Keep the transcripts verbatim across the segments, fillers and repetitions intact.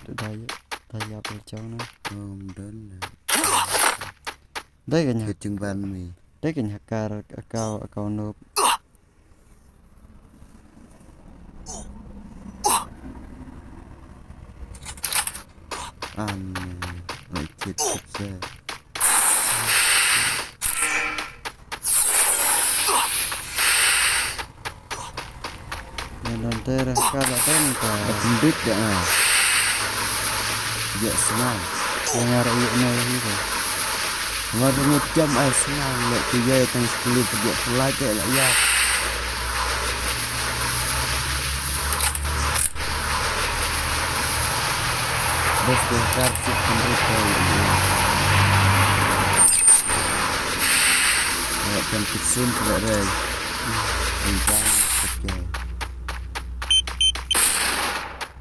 tu da ya, da ya bel jong na. Oh, mdon na. Dai ka nya. Kit jingban mi. Dai ka nya kar akau, akau nop. An, ai kit kit se. Nang ter ka la ten ka. Bit da. Ya senang. Yang arah yuk na lagi tu. Mar ngut jam ai senang le ku ya tang sekali tu ya pelai ke la ya. Bos ke kar sik pemerintah. Awak kan kusum pula rai. Bintang pecah.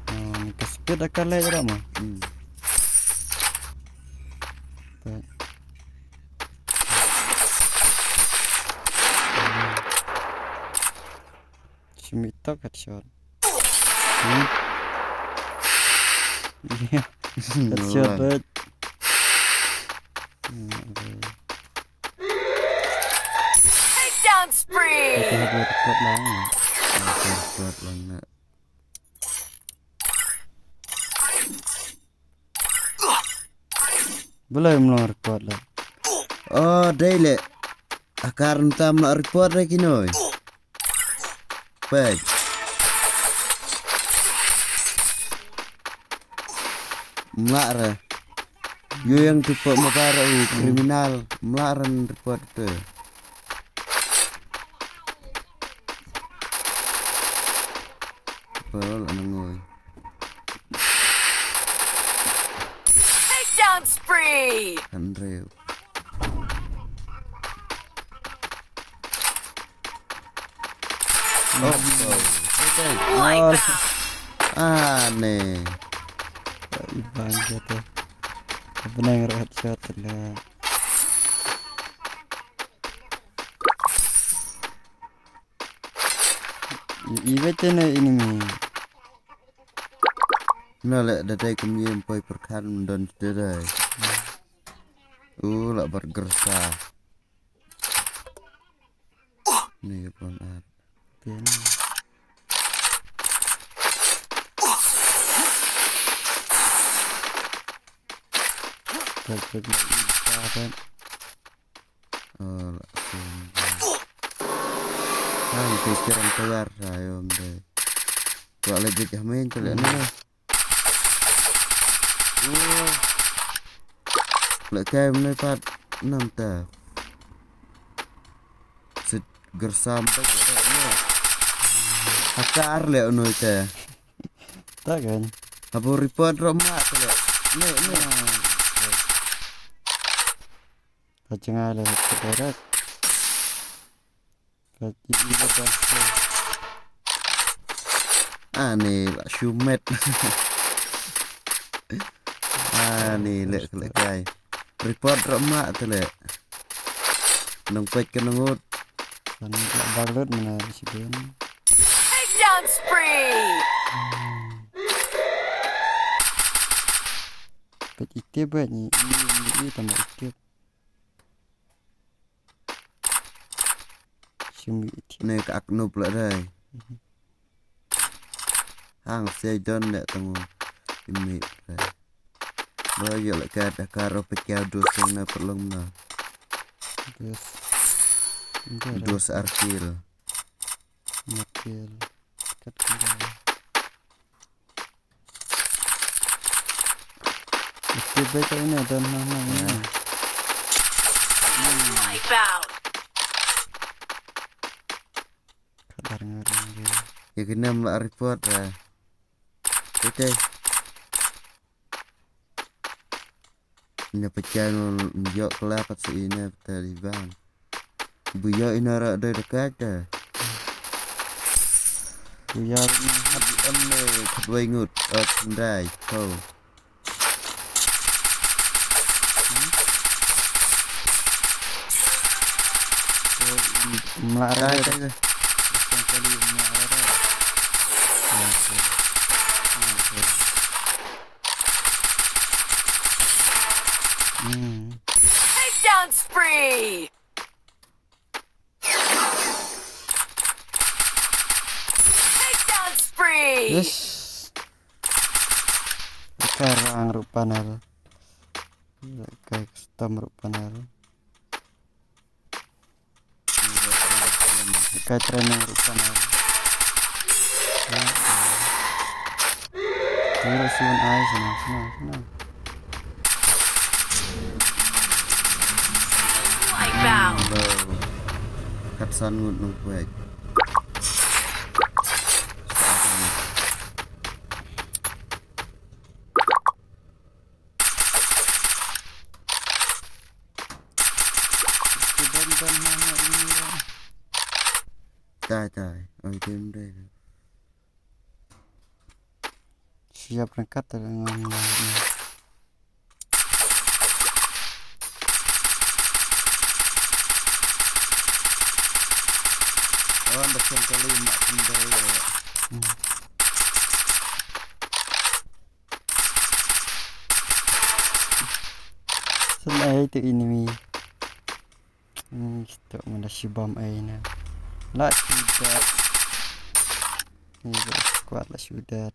Hmm, ka speed akan lai dah mah. Hmm. Shimitok headshot. Hmm. Yeah. Headshot, right? Hmm, okay. Takedown spree. Kita ada record lang. Ada record lang nak. Belai mlong record lah. Oh, dei le. Akar nta mlong record lagi noi. Pej. Mlak re. Yo yang tu pok mabara u kriminal. Mlak re report tu. Pol anangoi. Takedown spree. Andrew. Oh, oh. Wipeout. Ah, ne. Iban jatuh. Benang headshot lah. Iwet ne ini mi. Na le da dai kum yem poi perkhan don te dai. U la bar gersa. Ni pon at. Pian. Kau kena ikan. Oh, la sum. Hang te kirang tayar sa yom de. Wa le jik hamen te le na. Oh. Le kai mne pat nam ta. Sit gersam ta. Hakar le unoi te. Ta kan. Abo report ro ma te le. Ne ne. Ka jngai le ka direct. Ka ji i le ka. Ani la shumet. Ani le le kai. Report ra ma te le. Nang pet ka nangut. Kan ka bang lut mana si ben. Takedown spree. Pet ite ba ni i i tambah ite. Shim iti. Ne ka ak nup la dai. Hang sei don ne tang imi dai. Ba yo la ka da ka ro pe kya dos na perlong na. Dos. Dos arkil. Arkil. Kat kembali. Mesti baik kat ini ada nama ini. Wipeout. Kadar ngarang dia. Ya kena melak report lah. Oke. Nya pecah ngol njok kelak kat si ina peta di bang. Buya ina rak doi dekat dah. Buya ina hat di em ne kat wai ngut. Oh, kendai. Kau. Melak rai. Kali melak rai. Okay. Okay. Spree! Takedown spree! Yes. Kai rang ruh panel. Kai custom ruh panel. Kai training ruh panel. Ni ruh siwan ai sana sana sana. Wipeout! Ba kat san ngut nung pek. Tai tai. Oi tim dai. Siap rengkat ta ngan. Wan da chen kali mak tim dai. Sun ai tu enemy. Hmm, sto mana si bom ai na. La sudah. Ni ba squad la sudah.